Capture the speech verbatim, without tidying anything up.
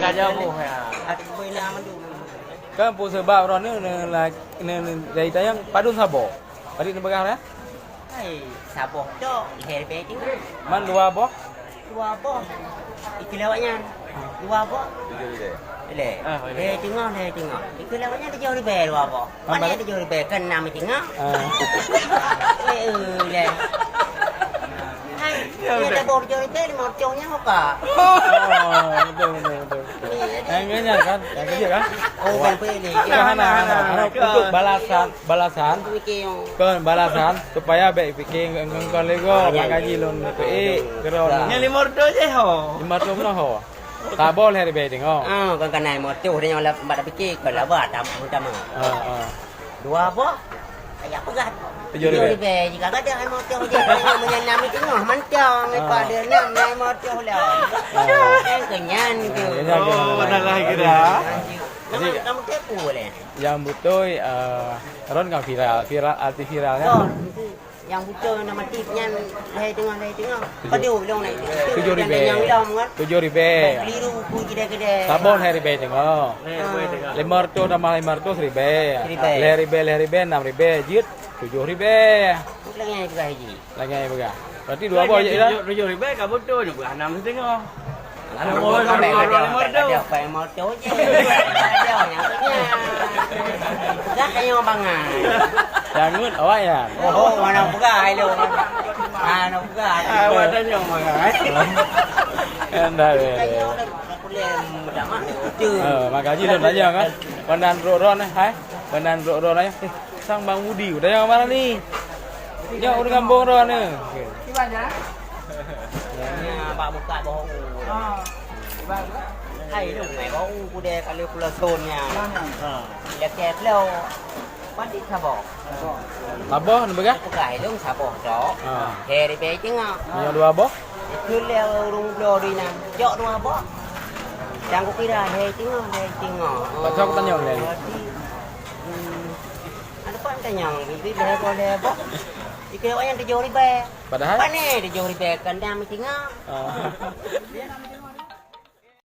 Ka jauh, ya. Kan peue sabab droeneuh ne, ne, ne, dari tayang padum saboh. Tadi neupeugah dah? Hai, saboh tok, lhèe ribèe teungoh. Man dua boh? Dua boh. Ikeu lewat nyan. Dua boh. Tujoh ribèe. Lhèe. Ah, lhèe. Lhèe teungoh, lhèe teungoh. Ikeu lewat nyan tujoh ribèe dua boh. Man tujoh ribèe kan nam teungoh. Ah. Eh, eh, lhèe. Hai, ya, dia betul. Dah boh tujoh ribèe, lima ratus nyan ho ka. Oh, betul, betul, betul. Nyang nyan kan, nyang keu jeuet kan? Oh, bukan pilih. Hana, hana, hana. Untuk balasan, balasan. Untuk mikir. Kon balasan supaya bèk pikir ngon, ngon, ngon lego, mak gaji lôn peuék keudroe. Nyang lima ratus jih ho. Lima ratus pula ho. Saboh lhèe ribèe teungoh. Ah, kon kana lima ratus, dia nyang lam, mak dak pikir, kon laba tam, utama. Ah, ah. Dua boh, ayah peugah. Tujoh ribèe. Tujoh ribèe, jika gadang lima ratus jih, meunyoe nam teungoh, mantong, lepas dia nam, lima ratus lah. Ah. Kan kenyan tu. Oh, benar lah kira. Nama kamu tipu boleh? Nyang beutôi, eh, ron kan viral, viral, arti viral kan? Oh, nyang beutôi nama tip nyan lhèe teungoh, lhèe teungoh. Tujoh. Padum lôn lhèe teungoh. Tujoh ribèe. Nyang lom kan? Tujoh ribèe. Keliru ku jidai-kedai. Saboh lhèe ribèe teungoh. Lhèe ribèe teungoh. Lima ratus tambah lima ratus ribèe. Ribèe. Lhèe ribèe, lhèe ribèe, nam ribèe, jeuet tujoh ribèe. Bukan yang peugah haji. Lagèe peugah. Berarti dua boh je dah. Tujoh, tujoh ribèe ka beutôi, nyoe peugah nam siteungoh. Lalu boh, boh, boh, boh, boh, boh. Ada apa yang mau tahu je? Ada yang punya. Peugah kayu bangai. Jangut awak ya. Oh, mana peugah ai lu? Mana peugah? Ah, awak tanya bangai. Endah. Kayu dah boleh mudah mah. Eh, mak gaji lôn tanya kan. Pandan rok ron eh, hai. Pandan rok ron eh. Sang Bang Budi, udah yang mana ni? Nyoe ureueng gampông droeneuh. Nya, bak buka boh u. Hai, lu mai boh u, kudé kali pulo thon nya. Ha. Lakèe ploh. Padit saboh. Saboh, neupeugah? Peugah ilong saboh tok. Ha. Lhèe ribèe teungoh. Nyoe dua boh? Itu lé ureueng bloe di na. Jok dua boh. Dan kukira lhèe teungoh, lhèe teungoh. Paksa kutanyong lé. Berarti, hmm, Ada pan tanyong, bibit lhèe boh, lhèe boh. Ikeu awak nyan tujoh ribèe. Padahal? Pane tujoh ribèe, kandang meusinga. Ah.